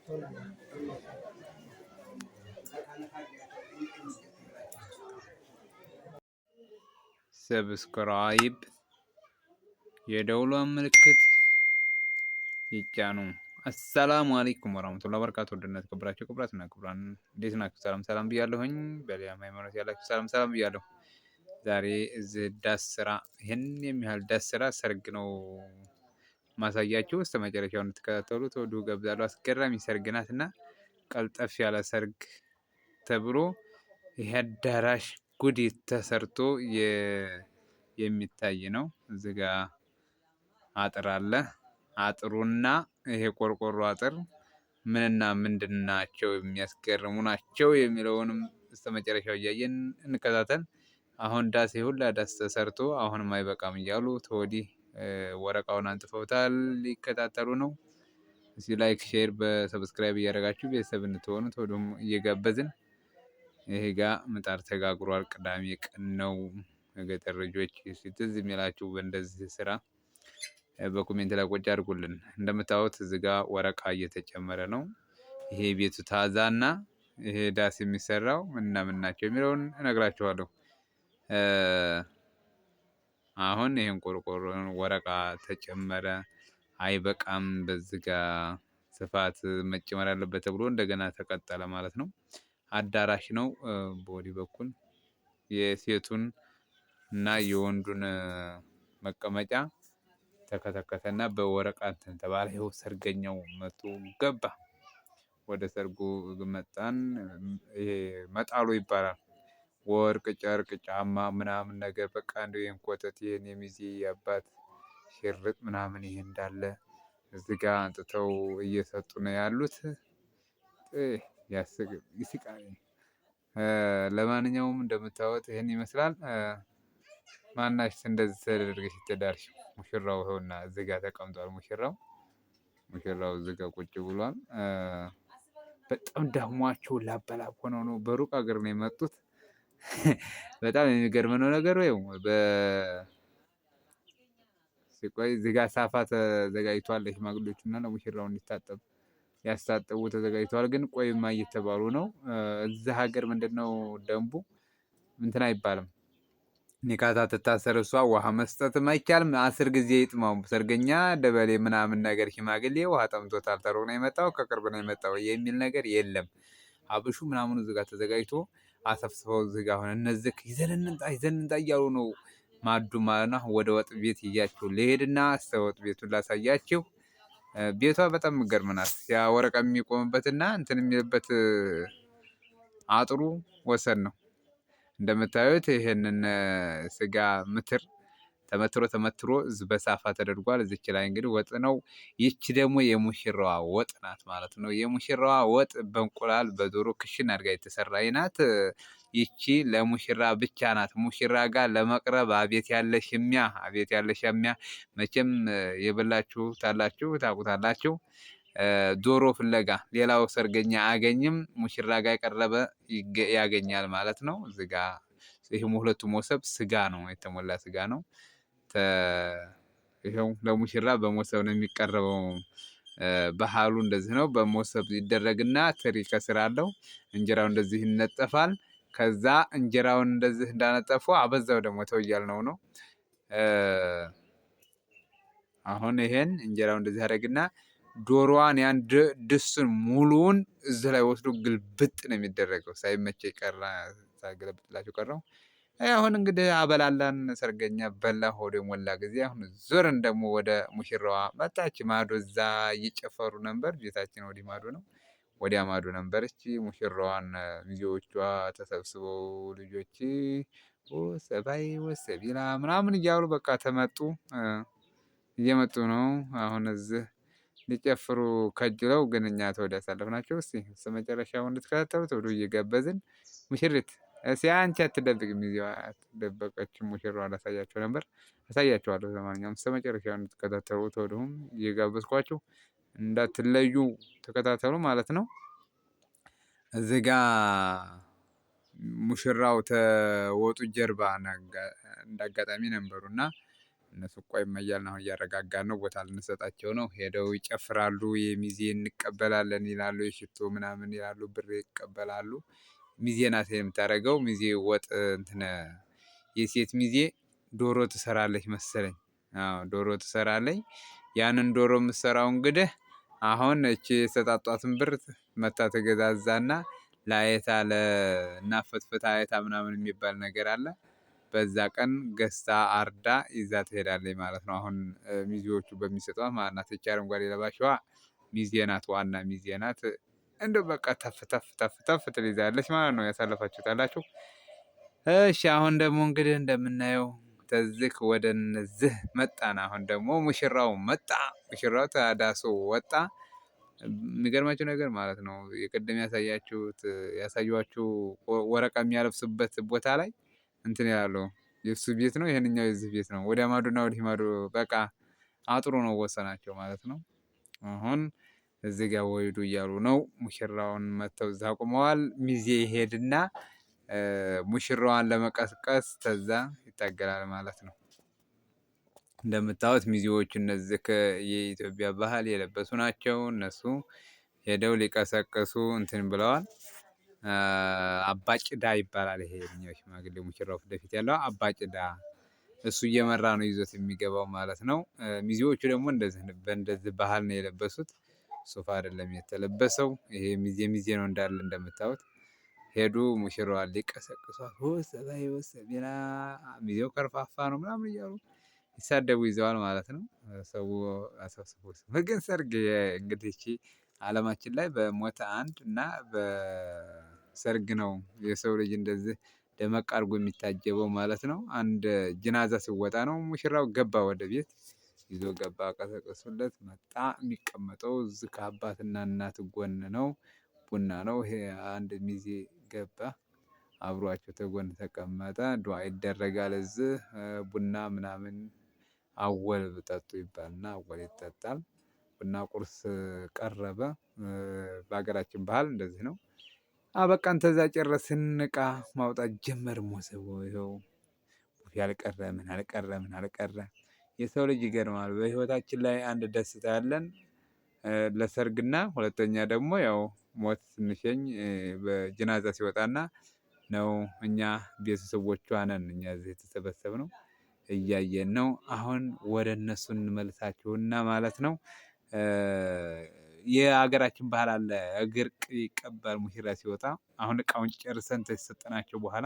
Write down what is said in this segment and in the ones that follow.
Subscribe የደውሏን ምልክት ይጫኑ። السلام عليكم ورحمة الله وبركاته። ውድና የተከበራችሁ ክቡራትና ክቡራን እንዴት ናችሁ? ሰላም ሰላም ብያለሁኝ። በሌላም ሃይማኖት ያላችሁ ሰላም ሰላም ብያለሁ። ዛሬ እዚህ ዳስ ስራ ይህን የሚያህል ዳስ ስራ ሰርግ ነው ማሳያችሁ። እስከ መጨረሻው እንድትከታተሉ ተወዱ ገብዛለሁ። አስገራሚ ሰርግ ናት እና ቀልጠፍ ያለ ሰርግ ተብሎ ይህ አዳራሽ ጉድ ተሰርቶ የሚታይ ነው። እዚህ ጋ አጥር አለ። አጥሩና ይሄ ቆርቆሮ አጥር ምንና ምንድን ናቸው የሚያስገርሙ ናቸው የሚለውንም እስከ መጨረሻው እያየን እንከታተል። አሁን ዳስ ሁላ ዳስ ተሰርቶ አሁንም አይበቃም እያሉ ተወዲህ ወረቃውን አንጥፈውታል። ሊከታተሉ ነው። እስኪ like፣ share በ subscribe እያደረጋችሁ ቤተሰብ እንድትሆኑ ተወዲሁም እየጋበዝን ይሄ ጋ ምጣድ ተጋግሯል። ቅዳሜ ቀን ነው። ገጠር ልጆች ትዝ የሚላችሁ በእንደዚህ ስራ በ comment ላይ ቁጭ አድርጉልን። እንደምታዩት እዚህ ጋ ወረቃ እየተጨመረ ነው። ይሄ ቤቱ ታዛ እና ይሄ ዳስ የሚሰራው ምንና ምን ናቸው የሚለውን እነግራችኋለሁ። አሁን ይሄን ቆርቆሮ ወረቃ ተጨመረ። አይበቃም፣ በዚህ ጋ ስፋት መጨመር አለበት ተብሎ እንደገና ተቀጠለ ማለት ነው። አዳራሽ ነው። በወዲህ በኩል የሴቱን እና የወንዱን መቀመጫ ተከተከተና በወረቃ እንትን ተባለ። ይኸው ሰርገኛው መቶ ገባ። ወደ ሰርጉ መጣን። ይሄ መጣሉ ይባላል። ወርቅ፣ ጨርቅ፣ ጫማ ምናምን ነገር በቃ እንደው ይሄን ኮተት ይሄን የሚዜ አባት ሽርጥ ምናምን ይሄ እንዳለ እዚህ ጋ አንጥተው እየሰጡ ነው ያሉት። ይስቃል። ለማንኛውም እንደምታዩት ይህን ይመስላል። ማናሽ እንደዚህ ተደርገሽ የተዳርሽ? ሙሽራው ይኸውና እዚህ ጋር ተቀምጧል። ሙሽራው እዚህ ጋር ቁጭ ብሏል። በጣም ደሟቸው ላበላብ ሆነው ነው በሩቅ ሀገር ነው የመጡት። በጣም የሚገርም ነው ነገሩ። ይኸው ሲቆይ እዚህ ጋር ሳፋ ተዘጋጅቷል ለሽማግሌዎቹ እና ለሙሽራው እንዲታጠብ ያስታጠቡ ተዘጋጅተዋል። ግን ቆይማ እየተባሉ ነው። እዛ ሀገር ምንድነው ደንቡ እንትን አይባልም። ኒካታ ትታሰር እሷ ውሃ መስጠትም አይቻልም። 10 ጊዜ ይጥማው ሰርገኛ ደበሌ ምናምን ነገር ሽማግሌ ውሃ ጠምቶታል፣ ተሩቅ ነው የመጣው ከቅርብ ነው የመጣው የሚል ነገር የለም። አብሹ ምናምኑ እዚህ ጋር ተዘጋጅቶ አሰፍስፈው እዚህ ጋር ሆነ እነዚህ ይዘን እንምጣ ይዘን እንምጣ እያሉ ነው ማዱ ማለት ነው። ወደ ወጥ ቤት እያችሁ ልሄድና እስከ ወጥ ቤቱን ላሳያችሁ። ቤቷ በጣም የሚገርም ናት። ያ ወረቀ የሚቆምበትና እንትን የሚልበት አጥሩ ወሰን ነው። እንደምታዩት ይሄንን ስጋ ምትር ተመትሮ ተመትሮ በሳፋ ተደርጓል። እዚች ላይ እንግዲህ ወጥ ነው። ይቺ ደግሞ የሙሽራዋ ወጥ ናት ማለት ነው። የሙሽራዋ ወጥ በእንቁላል በዶሮ ክሽን አድርጋ የተሰራ ናት። ይቺ ለሙሽራ ብቻ ናት። ሙሽራ ጋር ለመቅረብ አቤት ያለ ሽሚያ፣ አቤት ያለ ሽሚያ። መቼም የበላችሁ ታላችሁ ታውቁታላችሁ። ዶሮ ፍለጋ ሌላው ሰርገኛ አያገኝም፣ ሙሽራ ጋር የቀረበ ያገኛል ማለት ነው። እዚህ ጋ ይህም ሁለቱ መሶብ ስጋ ነው፣ የተሞላ ስጋ ነው። ይኸው ለሙሽራ በመሶብ ነው የሚቀረበው። ባህሉ እንደዚህ ነው። በመሶብ ይደረግና ትሪ ከስር አለው። እንጀራው እንደዚህ ይነጠፋል። ከዛ እንጀራውን እንደዚህ እንዳነጠፉ አበዛው ደግሞ ተው እያልነው ነው። አሁን ይሄን እንጀራው እንደዚህ ያደርግና ዶሮዋን ያን ድስቱን ሙሉውን እዚህ ላይ ወስዶ ግልብጥ ነው የሚደረገው። ሳይመቸ ቀራ ሳገለብጥላቸው ቀረው። አሁን እንግዲህ አበላላን ሰርገኛ በላ ሆዶ የሞላ ጊዜ አሁን ዞርን ደግሞ ወደ ሙሽራዋ መጣች። ማዶ እዛ እየጨፈሩ ነበር። ቤታችን ወዲህ ማዶ ነው፣ ወዲያ ማዶ ነበረች። ሙሽራዋን ሚዜዎቿ ተሰብስበው ልጆች ወሰባይ ወሰቢላ ምናምን እያሉ በቃ ተመጡ እየመጡ ነው አሁን እዚህ ሊጨፍሩ ከጅለው ግን እኛ ተወዲያ አሳለፍናቸው። እስኪ እስከ መጨረሻው እንድትከታተሉት ወደ እየጋበዝን ሙሽሪት እስኪ አንቺ አትደብቅም፣ ሚዜዋ አትደበቀችም። ሙሽራዋ ላሳያቸው ነበር፣ አሳያቸዋለሁ። ለማንኛውም እስከ መጨረሻው እንድትከታተሉት ወዲሁም እየጋበዝኳችሁ እንዳትለዩ ተከታተሉ ማለት ነው። እዚህ ጋ ሙሽራው ተወጡ ጀርባ እንዳጋጣሚ ነበሩ እና እነሱ ቆይ እያልን አሁን እያረጋጋን ነው። ቦታ ልንሰጣቸው ነው። ሄደው ይጨፍራሉ። የሚዜ እንቀበላለን ይላሉ። የሽቶ ምናምን ይላሉ። ብር ይቀበላሉ። ሚዜ ናት የምታደርገው። ሚዜ ወጥ እንትን የሴት ሚዜ ዶሮ ትሰራለች መሰለኝ። አዎ ዶሮ ትሰራለች። ያንን ዶሮ የምትሰራው እንግዲህ አሁን እቺ የሰጣጧትን ብር መታ ተገዛዛና ለአየታ ለና ፍትፍት አየታ ምናምን የሚባል ነገር አለ። በዛ ቀን ገዝታ አርዳ ይዛ ትሄዳለች ማለት ነው። አሁን ሚዜዎቹ በሚሰጧት ማለት ናት። እቺ አረንጓዴ ለባሽዋ ሚዜ ናት፣ ዋና ሚዜ ናት። እንደው በቃ ተፍ ተፍ ተፍ ተፍ ትይዛለች ማለት ነው። ያሳለፋችሁት አላችሁ። እሺ አሁን ደግሞ እንግዲህ እንደምናየው ተዝክ ወደ እነዚህ መጣን። አሁን ደግሞ ሙሽራው መጣ። ሙሽራው ተዳሶ ወጣ። የሚገርማችሁ ነገር ማለት ነው የቅድም ያሳያችሁት ያሳያችሁ ወረቃ የሚያለብሱበት ቦታ ላይ እንትን ያሉ የእሱ ቤት ነው፣ ይሄንኛው የዚህ ቤት ነው። ወዲያ ማዶና ወዲህ ማዶ በቃ አጥሩ ነው ወሰናቸው ማለት ነው። አሁን እዚህ ጋር ወይዱ እያሉ ነው። ሙሽራውን መተው እዛ አቁመዋል። ሚዜ ይሄድና ሙሽራዋን ለመቀስቀስ ተዛ ይታገላል ማለት ነው። እንደምታዩት ሚዜዎቹ እነዚህ የኢትዮጵያ ባህል የለበሱ ናቸው። እነሱ ሄደው ሊቀሰቅሱ እንትን ብለዋል። አባጭዳ ይባላል። ይሄ ሽማግሌ ሙሽራው ፊት ለፊት ያለው አባጭዳ እሱ እየመራ ነው ይዞት የሚገባው ማለት ነው። ሚዜዎቹ ደግሞ እንደዚህ በእንደዚህ ባህል ነው የለበሱት። ሱፍ አይደለም የተለበሰው። ይሄ ሚዜ ሚዜ ነው እንዳለ እንደምታዩት። ሄዱ ሙሽራዋን ሊቀሰቅሷት ወሰላይ ወሰቢና ሚዜው ከርፋፋ ነው ምናምን እያሉ ይሳደቡ ይዘዋል ማለት ነው። ሰው አሰብስቦ ግን ሰርግ እንግዲህ እቺ አለማችን ላይ በሞተ አንድ እና በሰርግ ነው የሰው ልጅ እንደዚህ ደመቅ አድርጎ የሚታጀበው ማለት ነው። አንድ ጅናዛ ሲወጣ ነው ሙሽራው ገባ ወደ ቤት ይዞ ገባ፣ ቀሰቀሱለት፣ መጣ። የሚቀመጠው እዚህ ከአባትና እናት ጎን ነው። ቡና ነው ይሄ። አንድ ሚዜ ገባ፣ አብሯቸው ተጎን ተቀመጠ። ዱዓ ይደረጋል። እዚህ ቡና ምናምን አወል ጠጡ ይባልና አወል ይጠጣል። ቡና ቁርስ ቀረበ። በሀገራችን ባህል እንደዚህ ነው። አበቃን። ተዛ ጨረስን። እቃ ማውጣት ጀመር። ሞሰቡ ይኸው ቡፌ አልቀረ ምን አልቀረ ምን አልቀረ። የሰው ልጅ ይገርማል። በህይወታችን ላይ አንድ ደስታ ያለን ለሰርግና ሁለተኛ ደግሞ ያው ሞት ስንሸኝ በጀናዛ ሲወጣና ነው። እኛ ቤተሰቦቿ ነን። እኛ እዚህ የተሰበሰብነው እያየን ነው። አሁን ወደ እነሱ እንመልሳችሁና ማለት ነው። የሀገራችን ባህል አለ። እግር ይቀባል ሙሽራ ሲወጣ። አሁን እቃውን ጨርሰን ተሰጠናቸው በኋላ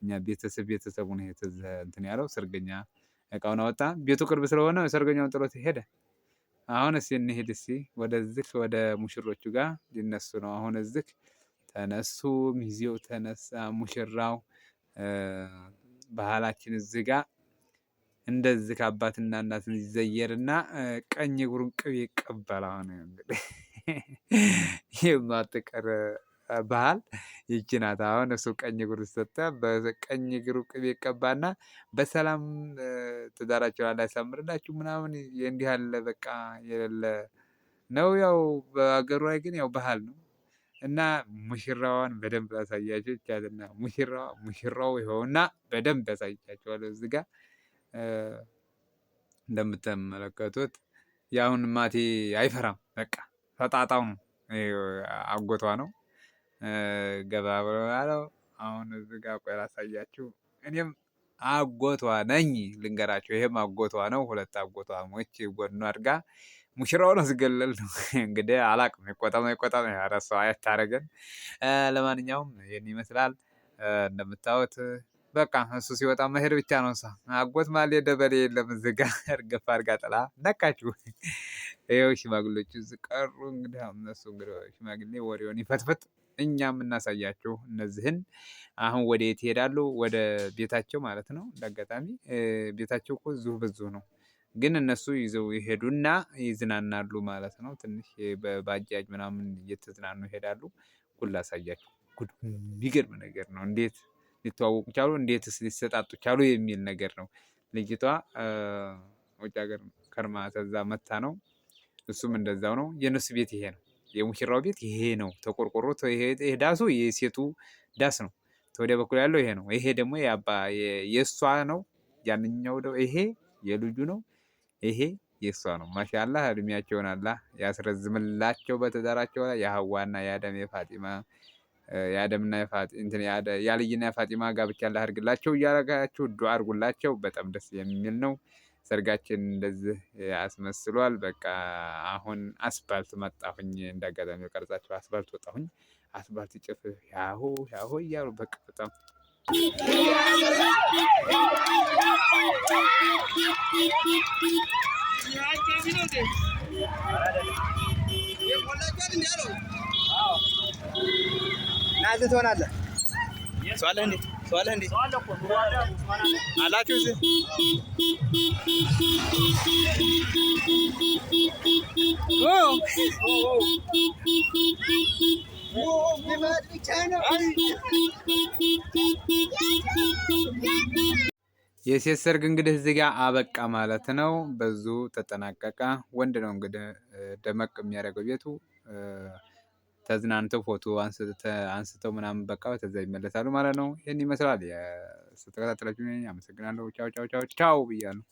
እኛ ቤተሰብ ቤተሰቡን እንትን ያለው ሰርገኛ እቃውን አወጣ። ቤቱ ቅርብ ስለሆነ ሰርገኛውን ጥሎት ሄደ። አሁን እስኪ እንሂድ እስኪ ወደዚህ ወደ ሙሽሮቹ ጋር ሊነሱ ነው። አሁን እዚህ ተነሱ፣ ሚዜው ተነሳ፣ ሙሽራው። ባህላችን እዚህ ጋር እንደዚህ ከአባትና እናትን ይዘየርና ቀኝ እግሩን ቅቤ ይቀባል። አሁን እንግዲህ የማትቀር ባህል ይቺ ናት። አሁን እሱ ቀኝ እግሩ ሰጠ፣ በቀኝ እግሩ ቅቤ ይቀባና በሰላም ትዳራቸውን አላህ ያሳምርላችሁ ምናምን እንዲህ ያለ በቃ የሌለ ነው። ያው በአገሩ ላይ ግን ያው ባህል ነው። እና ሙሽራዋን በደንብ ያሳያቸው ይቻልና ሙሽራዋ ሙሽራው ይኸውና በደንብ ያሳያቸዋለሁ እዚህ ጋር እንደምትመለከቱት። የአሁን ማቴ አይፈራም። በቃ ፈጣጣው ነው፣ አጎቷ ነው። ገባ ብሎ ያለው አሁን እዚህ ጋር ቆይ ላሳያችሁ። እኔም አጎቷ ነኝ ልንገራችሁ። ይሄም አጎቷ ነው። ሁለት አጎቷሞች ጎኗ አድጋ ሙሽራው ነው ሲገለል ነው እንግዲህ አላቅም። ይቆጣም ይቆጣም ረሰው አያታረገን። ለማንኛውም ይህን ይመስላል እንደምታዩት። በቃ እሱ ሲወጣ መሄድ ብቻ ነው። እሷ አጎት ማለ ደበሌ የለም እዚህ ጋር እርግፍ አድርጋ ጥላ ነካችሁ። ይኸው ሽማግሌዎቹ እዚህ ቀሩ። እንግዲህ እነሱ እንግዲህ ሽማግሌ ወሬውን ይፈትፍት፣ እኛም እናሳያችሁ እነዚህን። አሁን ወደ የት ይሄዳሉ? ወደ ቤታቸው ማለት ነው። እንዳጋጣሚ ቤታቸው እኮ እዚሁ በዚሁ ነው፣ ግን እነሱ ይዘው ይሄዱና ይዝናናሉ ማለት ነው። ትንሽ በባጃጅ ምናምን እየተዝናኑ ይሄዳሉ። ጉድ ላሳያችሁ። ጉድ የሚገርም ነገር ነው። እንዴት ሊተዋወቁ ቻሉ? እንዴትስ ሊሰጣጡ ቻሉ? የሚል ነገር ነው። ልጅቷ ውጭ ሀገር ከርማ ተዛ መታ ነው። እሱም እንደዛው ነው። የእነሱ ቤት ይሄ ነው። የሙሽራው ቤት ይሄ ነው። ተቆርቆሮ ይሄ ዳሱ የሴቱ ዳስ ነው። ተወዲያ በኩል ያለው ይሄ ነው። ይሄ ደግሞ የአባ የእሷ ነው። ያንኛው ይሄ የልጁ ነው፣ ይሄ የእሷ ነው። ማሻአላህ እድሜያቸውን አላህ ያስረዝምላቸው በትዳራቸው ላይ። የሀዋና የአደም የፋጢማ የአደምና እንትን የአልይና የፋጢማ ጋብቻ አላህ አድርግላቸው እያረጋችሁ ዱአ አድርጉላቸው። በጣም ደስ የሚል ነው። ሰርጋችን እንደዚህ ያስመስሏል። በቃ አሁን አስፓልት መጣሁኝ፣ እንዳጋጣሚ ቀርጻቸው አስፓልት ወጣሁኝ። አስፓልት ጭፍ ያሆ ያሆ እያሉ በቃ በጣም ናዝ ትሆናለህ። ሰው አለህ እንዴ? ሰው አለህ እንዴ? አላችሁ እዚህ? የሴት ሰርግ እንግዲህ እዚህ ጋር አበቃ ማለት ነው። በዙ ተጠናቀቀ። ወንድ ነው እንግዲህ ደመቅ የሚያደርገው ቤቱ ተዝናንተው ፎቶ አንስተው ምናምን በቃ ተዛ ይመለሳሉ ማለት ነው። ይህን ይመስላል። ስተከታተላችሁ አመሰግናለሁ። ቻው ቻው ቻው ቻው ብያለሁ።